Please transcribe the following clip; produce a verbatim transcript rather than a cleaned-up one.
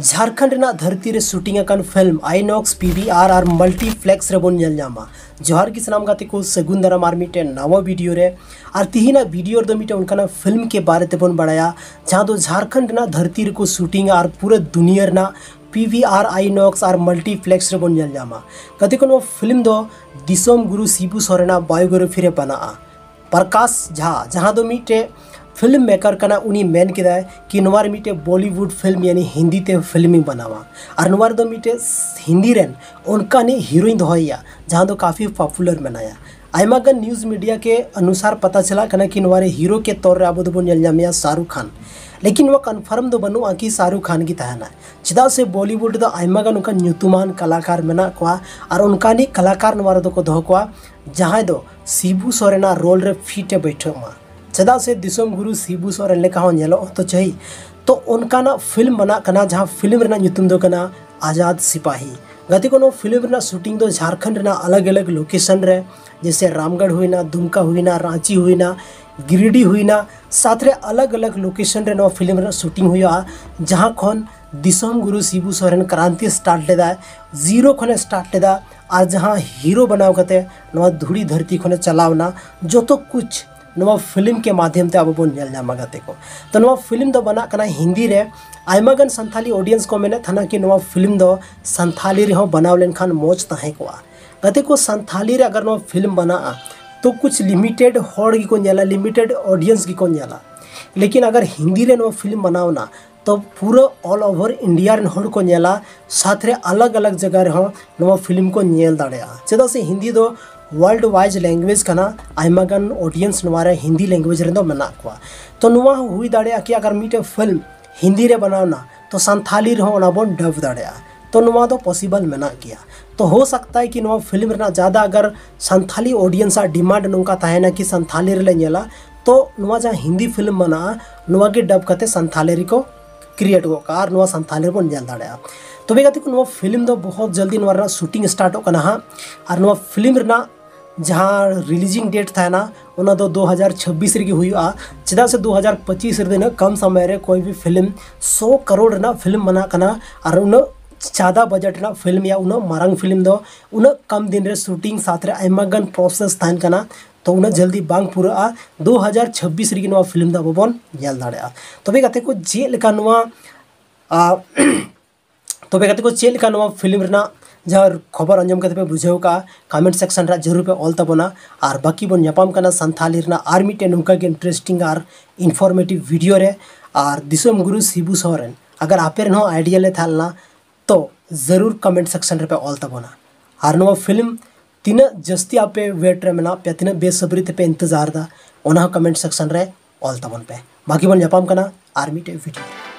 ᱡᱷᱟᱲᱠᱷᱚᱸᱰ ᱨᱮᱱᱟᱜ ᱫᱷᱟᱹᱨᱛᱤ ᱨᱮ ᱥᱩᱴᱤᱝ ᱟᱠᱟᱱ ᱯᱷᱤᱞᱢ ᱟᱭᱱᱚᱠᱥ, ᱯᱤ ᱵᱷᱤ ᱟᱨ ᱟᱨ ᱢᱟᱞᱴᱤᱯᱞᱮᱠᱥ ᱨᱮᱵᱚᱱ ᱧᱮᱞ ᱧᱟᱢᱟ᱾ ᱡᱚᱦᱟᱨ ᱜᱮ ᱥᱟᱱᱟᱢ ᱜᱟᱛᱮ ᱠᱚ, ᱥᱟᱹᱜᱩᱱ ᱫᱟᱨᱟᱢ ᱟᱨ ᱢᱤᱫᱴᱮᱱ ᱱᱟᱣᱟ ᱵᱷᱤᱰᱤᱭᱳ ᱨᱮ᱾ ᱟᱨ ᱛᱤᱦᱤᱧᱟᱜ ᱵᱷᱤᱰᱤᱭᱳ ᱨᱮᱫᱚ ᱢᱤᱫᱴᱮᱱ ᱚᱱᱠᱟᱱᱟᱜ ᱯᱷᱤᱞᱢ ᱠᱮ ᱵᱟᱨᱮ ᱛᱮᱵᱚᱱ ᱵᱟᱲᱟᱭᱟ, ᱡᱟᱦᱟᱸ ᱫᱚ ᱡᱷᱟᱲᱠᱷᱚᱸᱰ ᱨᱮᱱᱟᱜ ᱫᱷᱟᱹᱨᱛᱤ ᱨᱮᱠᱚ ᱥᱩᱴᱤᱝᱟ ᱟᱨ ᱯᱩᱨᱟᱹ ᱫᱩᱱᱤᱭᱟᱹ ᱨᱮᱱᱟᱜ ᱯᱤ ᱵᱷᱤ ᱟᱨ ᱟᱭᱱᱚᱠᱥ ᱟᱨ ᱢᱟᱞᱴᱤᱯᱞᱮᱠᱥ ᱨᱮᱵᱚᱱ ᱧᱮᱞ ᱧᱟᱢᱟ᱾ ᱜᱟᱛᱮ ᱠᱚ, ᱱᱚᱣᱟ ᱯᱷᱤᱞᱢ ᱫᱚ ᱫᱤᱥᱚᱢ ᱜᱩᱨᱩ ᱥᱤᱵᱩ ᱥᱚᱨᱮᱱᱟᱜ ᱵᱟᱭᱳᱜᱨᱟᱯᱷᱤ ᱨᱮ ᱵᱮᱱᱟᱜᱼᱟ᱾ ᱯᱨᱚᱠᱟᱥ ᱡᱷᱟ, ᱡᱟᱦᱟᱸ ᱫᱚ ᱢᱤᱫᱴᱮᱡ ᱯᱷᱤᱞᱢ ᱢᱮᱠᱟᱨ ᱠᱟᱱᱟ, ᱩᱱᱤ ᱢᱮᱱ ᱠᱮᱫᱟᱭ ᱠᱤ ᱱᱚᱣᱟ ᱨᱮ ᱢᱤᱫᱴᱮᱡ ᱵᱚᱞᱤᱣᱩᱰ ᱯᱷᱤᱞᱢ ᱭᱟᱱᱤ ᱦᱤᱱᱫᱤ ᱛᱮ ᱯᱷᱤᱞᱢ ᱤᱧ ᱵᱮᱱᱟᱣᱟ, ᱟᱨ ᱱᱚᱣᱟ ᱨᱮᱫᱚ ᱢᱤᱫᱴᱮᱡ ᱦᱤᱱᱫᱤ ᱨᱮᱱ ᱚᱱᱠᱟᱱᱤᱡ ᱦᱤᱨᱳᱧ ᱫᱚᱦᱚᱭᱮᱭᱟ ᱡᱟᱦᱟᱸ ᱫᱚ ᱠᱟᱯᱷᱤ ᱯᱚᱯᱩᱞᱟᱨ ᱢᱮᱱᱟᱭᱟ᱾ ᱟᱭᱢᱟ ᱜᱟᱱ ᱱᱤᱭᱩᱡᱽ ᱢᱤᱰᱤᱭᱟ ᱠᱮ ᱚᱱᱩᱥᱟᱨ ᱯᱟᱛᱟ ᱪᱟᱞᱟᱜ ᱠᱟᱱᱟ ᱠᱤ ᱱᱚᱣᱟ ᱨᱮ ᱦᱤᱨᱳ ᱠᱮ ᱛᱚᱨ ᱨᱮ ᱟᱵᱚ ᱫᱚᱵᱚᱱ ᱧᱮᱞ ᱧᱟᱢᱮᱭᱟ ᱥᱟᱦᱨᱩᱠᱷ ᱠᱷᱟᱱ, ᱞᱮᱠᱤᱱ ᱱᱚᱣᱟ ᱠᱚᱱᱯᱷᱟᱨᱢ ᱫᱚ ᱵᱟᱹᱱᱩᱜᱼᱟ ᱠᱤ ᱥᱟᱦᱨᱩᱠᱷ ᱠᱷᱟᱱ ᱜᱮ ᱛᱟᱦᱮᱱᱟ᱾ ᱪᱮᱫᱟᱜ ᱥᱮ ᱵᱚᱞᱤᱣᱩᱰ ᱨᱮᱫᱚ ᱟᱭᱢᱟ ᱜᱟᱱ ᱚᱱᱠᱟᱱ ᱧᱩᱛᱩᱢᱟᱱ ᱠᱟᱞᱟᱠᱟᱨ ᱢᱮᱱᱟᱜ ᱠᱚᱣᱟ, ᱟᱨ ᱚᱱᱠᱟᱱᱤᱡ ᱠᱟᱞᱟᱠᱟᱨ ᱱᱚᱣᱟ ᱨᱮᱫᱚ ᱠᱚ ᱫᱚᱦᱚ ᱠᱚᱣᱟ ᱡᱟᱦᱟᱸᱭ ᱫᱚ ᱥᱤᱵᱩ ᱥᱚᱨᱮᱱᱟᱜ ᱨᱳᱞ ᱨᱮ ᱯᱷᱤᱴ ᱮ ᱵᱟᱹᱭᱴᱷᱟᱹᱜ ᱢᱟ᱾ ᱪᱮᱫᱟᱜ ᱥᱮ ᱫᱤᱥᱚᱢ ᱜᱩᱨᱩ ᱥᱤᱵᱩ ᱥᱚᱨᱮᱱ ᱞᱮᱠᱟ ᱦᱚᱸ ᱧᱮᱞᱚᱜ ᱦᱚᱸᱛᱚ ᱪᱟᱹᱦᱤ᱾ ᱛᱚ ᱚᱱᱠᱟᱱᱟᱜ ᱯᱷᱤᱞᱢ ᱵᱮᱱᱟᱜ ᱠᱟᱱᱟ, ᱡᱟᱦᱟᱸ ᱯᱷᱤᱞᱢ ᱨᱮᱱᱟᱜ ᱧᱩᱛᱩᱢ ᱫᱚ ᱠᱟᱱᱟ ᱟᱡᱟᱫ ᱥᱤᱯᱟᱦᱤ᱾ ᱜᱟᱛᱮ ᱠᱚ, ᱱᱚᱣᱟ ᱯᱷᱤᱞᱢ ᱨᱮᱱᱟᱜ ᱥᱩᱴᱤᱝ ᱫᱚ ᱡᱷᱟᱲᱠᱷᱚᱸᱰ ᱨᱮᱱᱟᱜ ᱟᱞᱟᱜᱽ ᱟᱞᱟᱜᱽ ᱞᱳᱠᱮᱥᱚᱱ ᱨᱮ, ᱡᱮᱭᱥᱮ ᱨᱟᱢᱜᱚᱲ ᱦᱩᱭᱱᱟ, ᱫᱩᱢᱠᱟ ᱦᱩᱭᱱᱟ, ᱨᱟᱸᱪᱤ ᱦᱩᱭᱱᱟ, ᱜᱤᱨᱤᱰᱤ ᱦᱩᱭᱱᱟ, ᱥᱟᱛ ᱨᱮ ᱟᱞᱟᱜᱽ ᱟᱞᱟᱜᱽ ᱞᱳᱠᱮᱥᱚᱱ ᱨᱮ ᱱᱚᱣᱟ ᱯᱷᱤᱞᱢ ᱨᱮᱱᱟᱜ ᱥᱩᱴᱤᱝ ᱦᱩᱭᱩᱜᱼᱟ, ᱡᱟᱦᱟᱸ ᱠᱷᱚᱱ ᱫᱤᱥᱚᱢ ᱜᱩᱨᱩ ᱥᱤᱵᱩ ᱥᱚᱨᱮᱱ ᱠᱨᱟᱱᱛᱤ ᱥᱴᱟᱨᱴ ᱞᱮᱫᱟᱭ, ᱡᱤᱨᱳ ᱠᱷᱚᱱᱮ ᱥᱴᱟᱨᱴ ᱞᱮᱫᱟ᱾ ᱟᱨ ᱡᱟᱦᱟᱸ ᱦᱤᱨᱳ ᱵᱮᱱᱟᱣ ᱠᱟᱛᱮ ᱱᱚᱣᱟ ᱫᱷᱩᱲᱤ ᱫᱷᱟᱹᱨᱛᱤ ᱠᱷᱚᱱᱮ ᱪᱟᱞᱟᱣ ᱮᱱᱟ, ᱡᱚᱛᱚ ᱠᱩᱪ ᱱᱚᱣᱟ ᱯᱷᱤᱞᱢ ᱠᱮ ᱢᱟᱫᱷᱭᱚᱢ ᱛᱮ ᱟᱵᱚ ᱵᱚᱱ ᱧᱮᱞ ᱧᱟᱢᱟ ᱜᱟᱛᱮ ᱠᱚ᱾ ᱛᱚ ᱱᱚᱣᱟ ᱯᱷᱤᱞᱢ ᱫᱚ ᱵᱮᱱᱟᱜ ᱠᱟᱱᱟ ᱦᱤᱱᱫᱤ ᱨᱮ᱾ ᱟᱭᱢᱟ ᱜᱟᱱ ᱥᱟᱱᱛᱷᱟᱞᱤ ᱚᱰᱤᱭᱮᱱᱥ ᱠᱚ ᱢᱮᱱᱮᱫ ᱛᱟᱦᱮᱱᱟ ᱠᱤ ᱱᱚᱣᱟ ᱯᱷᱤᱞᱢ ᱫᱚ ᱥᱟᱱᱛᱷᱟᱞᱤ ᱨᱮᱦᱚᱸ ᱵᱮᱱᱟᱣ ᱞᱮᱱᱠᱷᱟᱱ ᱢᱚᱡᱽ ᱛᱟᱦᱮᱸ ᱠᱚᱜᱼᱟ᱾ ᱜᱟᱛᱮ ᱠᱚ, ᱥᱟᱱᱛᱷᱟᱞᱤ ᱨᱮ ᱟᱜᱟᱨ ᱱᱚᱣᱟ ᱯᱷᱤᱞᱢ ᱵᱮᱱᱟᱜᱼᱟ ᱛᱚ ᱠᱩᱪ ᱞᱤᱢᱤᱴᱮᱰ ᱦᱚᱲ ᱜᱮᱠᱚ ᱧᱮᱞᱟ, ᱞᱤᱢᱤᱴᱮᱰ ᱚᱰᱤᱭᱮᱱᱥ ᱜᱮᱠᱚ ᱧᱮᱞᱟ᱾ ᱞᱮᱠᱤᱱ ᱟᱜᱟᱨ ᱦᱤᱱᱫᱤ ᱨᱮ ᱱᱚᱣᱟ ᱯᱷᱤᱞᱢ ᱵᱮᱱᱟᱣ ᱮᱱᱟ ᱛᱚ ᱯᱩᱨᱟᱹ ᱚᱞ ᱳᱵᱷᱟᱨ ᱤᱱᱰᱤᱭᱟ ᱨᱮᱱ ᱦᱚᱲ ᱠᱚ ᱧᱮᱞᱟ, ᱥᱟᱛ ᱨᱮ ᱟᱞᱟᱜᱽ ᱟᱞᱟᱜᱽ ᱡᱟᱭᱜᱟ ᱨᱮᱦᱚᱸ ᱱᱚᱣᱟ ᱯᱷᱤᱞᱢ ᱠᱚ ᱧᱮᱞ ᱫᱟᱲᱮᱭᱟᱜᱼᱟ᱾ ᱪᱮᱫᱟᱜ ᱥᱮ ᱦᱤᱱᱫᱤ ᱫᱚ ᱣᱟᱨᱞᱰ ᱣᱟᱭᱤᱰ ᱞᱮᱝᱜᱩᱭᱮᱡᱽ ᱠᱟᱱᱟ, ᱟᱭᱢᱟ ᱜᱟᱱ ᱚᱰᱤᱭᱮᱱᱥ ᱱᱚᱣᱟ ᱨᱮ ᱦᱤᱱᱫᱤ ᱞᱮᱝᱜᱩᱭᱮᱡᱽ ᱨᱮᱱ ᱫᱚ ᱢᱮᱱᱟᱜ ᱠᱚᱣᱟ᱾ ᱛᱚ ᱱᱚᱣᱟ ᱦᱚᱸ ᱦᱩᱭ ᱫᱟᱲᱮᱭᱟᱜᱼᱟ ᱠᱤ ᱟᱜᱟᱨ ᱢᱤᱫᱴᱮᱡ ᱯᱷᱤᱞᱢ ᱦᱤᱱᱫᱤ ᱨᱮ ᱵᱮᱱᱟᱣ ᱮᱱᱟ ᱛᱚ ᱥᱟᱱᱛᱷᱟᱞᱤ ᱨᱮᱦᱚᱸ ᱚᱱᱟ ᱵᱚᱱ ᱰᱟᱵ ᱫᱟᱲᱮᱭᱟᱜᱼᱟ᱾ ᱛᱚ ᱱᱚᱣᱟ ᱫᱚ ᱯᱚᱥᱤᱵᱚᱞ ᱢᱮᱱᱟᱜ ᱜᱮᱭᱟ᱾ ᱛᱚ ᱦᱳ ᱥᱟᱠᱛᱟ ᱦᱟᱭ ᱠᱤ ᱱᱚᱣᱟ ᱯᱷᱤᱞᱢ ᱨᱮᱱᱟᱜ ᱡᱟᱫᱟ ᱟᱜᱟᱨ ᱥᱟᱱᱛᱷᱟᱞᱤ ᱚᱰᱤᱭᱮᱱᱥ ᱟᱜ ᱰᱤᱢᱟᱱᱰ ᱱᱚᱝᱠᱟ ᱛᱟᱦᱮᱱᱟ ᱠᱤ ᱥᱟᱱᱛᱷᱟᱞᱤ ᱨᱮᱞᱮ ᱧᱮᱞᱟ, ᱛᱚ ᱱᱚᱣᱟ ᱡᱟᱦᱟᱸ ᱦᱤᱱᱫᱤ ᱯᱷᱤᱞᱢ ᱢᱮᱱᱟᱜᱼᱟ ᱱᱚᱣᱟ ᱜᱮ ᱰᱟᱵ ᱠᱟᱛᱮ ᱥᱟᱱᱛᱷᱟᱞᱤ ᱨᱮᱠᱚ ᱠᱨᱤᱭᱮᱴ ᱜᱚᱫ ᱠᱟᱜᱼᱟ ᱟᱨ ᱱᱚᱣᱟ ᱥᱟᱱᱛᱷᱟᱞᱤ ᱨᱮᱵᱚᱱ ᱧᱮᱞ ᱫᱟᱲᱮᱭᱟᱜᱼᱟ᱾ ᱛᱚᱵᱮ ᱜᱟᱛᱮ ᱠᱚ, ᱱᱚᱣᱟ ᱯᱷᱤᱞᱢ ᱫᱚ ᱵᱚᱦᱩᱛ ᱡᱚᱞᱫᱤ ᱱᱚᱣᱟ ᱨᱮᱱᱟᱜ ᱥᱩᱴᱤᱝ ᱥᱴᱟᱨᱴᱚᱜ ᱠᱟᱱᱟ ᱦᱟᱸᱜ᱾ ᱟᱨ ᱱᱚᱣᱟ ᱯᱷᱤᱞᱢ ᱨᱮᱱᱟᱜ ᱡᱟᱦᱟᱸ ᱨᱤᱞᱤᱡᱤᱝ ᱰᱮᱴ ᱛᱟᱦᱮᱱᱟ, ᱚᱱᱟ ᱫᱚ ᱫᱩ ᱦᱟᱡᱟᱨ ᱪᱷᱟᱵᱵᱤᱥ ᱨᱮᱜᱮ ᱦᱩᱭᱩᱜᱼᱟ᱾ ᱪᱮᱫᱟᱜ ᱥᱮ ᱫᱩ ᱦᱟᱡᱟᱨ ᱯᱚᱸᱪᱤᱥ ᱨᱮᱫᱚ ᱤᱱᱟᱹᱜ ᱠᱚᱢ ᱥᱚᱢᱚᱭ ᱨᱮ ᱠᱚᱭ ᱵᱷᱤ ᱯᱷᱤᱞᱢ ᱥᱚ ᱠᱟᱨᱳᱲ ᱨᱮᱱᱟᱜ ᱯᱷᱤᱞᱢ ᱵᱮᱱᱟᱜ ᱠᱟᱱᱟ, ᱟᱨ ᱩᱱᱟᱹᱜ ᱡᱟᱫᱟ ᱵᱟᱡᱮᱴ ᱨᱮᱱᱟᱜ ᱯᱷᱤᱞᱢ ᱭᱟ ᱩᱱᱟᱹᱜ ᱢᱟᱨᱟᱝ ᱯᱷᱤᱞᱢ ᱫᱚ ᱩᱱᱟᱹᱜ ᱠᱚᱢ ᱫᱤᱱ ᱨᱮ ᱥᱩᱴᱤᱝ ᱥᱟᱶᱛᱮ ᱨᱮ ᱟᱭᱢᱟ ᱜᱟᱱ ᱯᱨᱚᱥᱮᱥ ᱛᱟᱦᱮᱱ ᱠᱟᱱᱟ, ᱛᱚ ᱩᱱᱟᱹᱜ ᱡᱚᱞᱫᱤ ᱵᱟᱝ ᱯᱩᱨᱟᱹᱜᱼᱟ᱾ ᱫᱩ ᱦᱟᱡᱟᱨ ᱪᱷᱟᱵᱵᱤᱥ ᱨᱮᱜᱮ ᱱᱚᱣᱟ ᱯᱷᱤᱞᱢ ᱫᱚ ᱟᱵᱚ ᱵᱚᱱ ᱧᱮᱞ ᱫᱟᱲᱮᱭᱟᱜᱼᱟ᱾ ᱛᱚᱵᱮ ᱜᱟᱛᱮ ᱠᱚ, ᱪᱮᱫ ᱞᱮᱠᱟ ᱱᱚᱣᱟ ᱟᱨ ᱛᱚᱵᱮ ᱜᱟᱛᱮ ᱠᱚ, ᱪᱮᱫ ᱞᱮᱠᱟ ᱱᱚᱣᱟ ᱯᱷᱤᱞᱢ ᱨᱮᱱᱟᱜ ᱡᱟᱦᱟᱸ ᱠᱷᱚᱵᱚᱨ ᱟᱸᱡᱚᱢ ᱠᱟᱛᱮ ᱯᱮ ᱵᱩᱡᱷᱟᱹᱣ ᱠᱟᱜᱼᱟ, ᱠᱚᱢᱮᱱᱴ ᱥᱮᱠᱥᱚᱱ ᱨᱮ ᱡᱟᱹᱨᱩᱲ ᱯᱮ ᱚᱞ ᱛᱟᱵᱚᱱᱟ᱾ ᱟᱨ ᱵᱟᱹᱠᱤ ᱵᱚᱱ ᱧᱟᱯᱟᱢ ᱠᱟᱱᱟ ᱥᱟᱱᱛᱷᱟᱞᱤ ᱨᱮᱱᱟᱜ ᱟᱨ ᱢᱤᱫᱴᱮᱱ ᱱᱚᱝᱠᱟ ᱜᱮ ᱤᱱᱴᱟᱨᱮᱥᱴᱤᱝ ᱟᱨ ᱤᱱᱯᱷᱚᱨᱢᱮᱴᱤᱵᱷ ᱵᱷᱤᱰᱤᱭᱳ ᱨᱮ᱾ ᱟᱨ ᱫᱤᱥᱚᱢ ᱜᱩᱨᱩ ᱥᱤᱵᱩ ᱥᱚᱨᱮᱱ, ᱟᱜᱟᱨ ᱟᱯᱮ ᱨᱮᱱ ᱦᱚᱸ ᱟᱭᱰᱤᱭᱟ ᱞᱮ ᱛᱟᱦᱮᱸ ᱞᱮᱱᱟ, ᱛᱚ ᱡᱟᱹᱨᱩᱲ ᱠᱚᱢᱮᱱᱴ ᱥᱮᱠᱥᱚᱱ ᱨᱮᱯᱮ ᱚᱞ ᱛᱟᱵᱚᱱᱟ᱾ ᱟᱨ ᱱᱚᱣᱟ ᱯᱷᱤᱞᱢ ᱛᱤᱱᱟᱹᱜ ᱡᱟᱹᱥᱛᱤ ᱟᱯᱮ ᱣᱮᱴ ᱨᱮ ᱢᱮᱱᱟᱜ ᱯᱮᱭᱟ, ᱛᱤᱱᱟᱹᱜ ᱵᱮᱥᱟᱵᱨᱤ ᱛᱮᱯᱮ ᱤᱱᱛᱮᱡᱟᱨ ᱮᱫᱟ, ᱚᱱᱟ ᱦᱚᱸ ᱠᱚᱢᱮᱱᱴ ᱥᱮᱠᱥᱚᱱ ᱨᱮ ᱚᱞ ᱛᱟᱵᱚᱱ ᱯᱮ᱾ ᱵᱟᱹᱠᱤ ᱵᱚᱱ ᱧᱟᱯᱟᱢ ᱠᱟᱱᱟ ᱟᱨ ᱢᱤᱫᱴᱮᱡ ᱵᱷᱤᱰᱤᱭᱳ ᱨᱮ᱾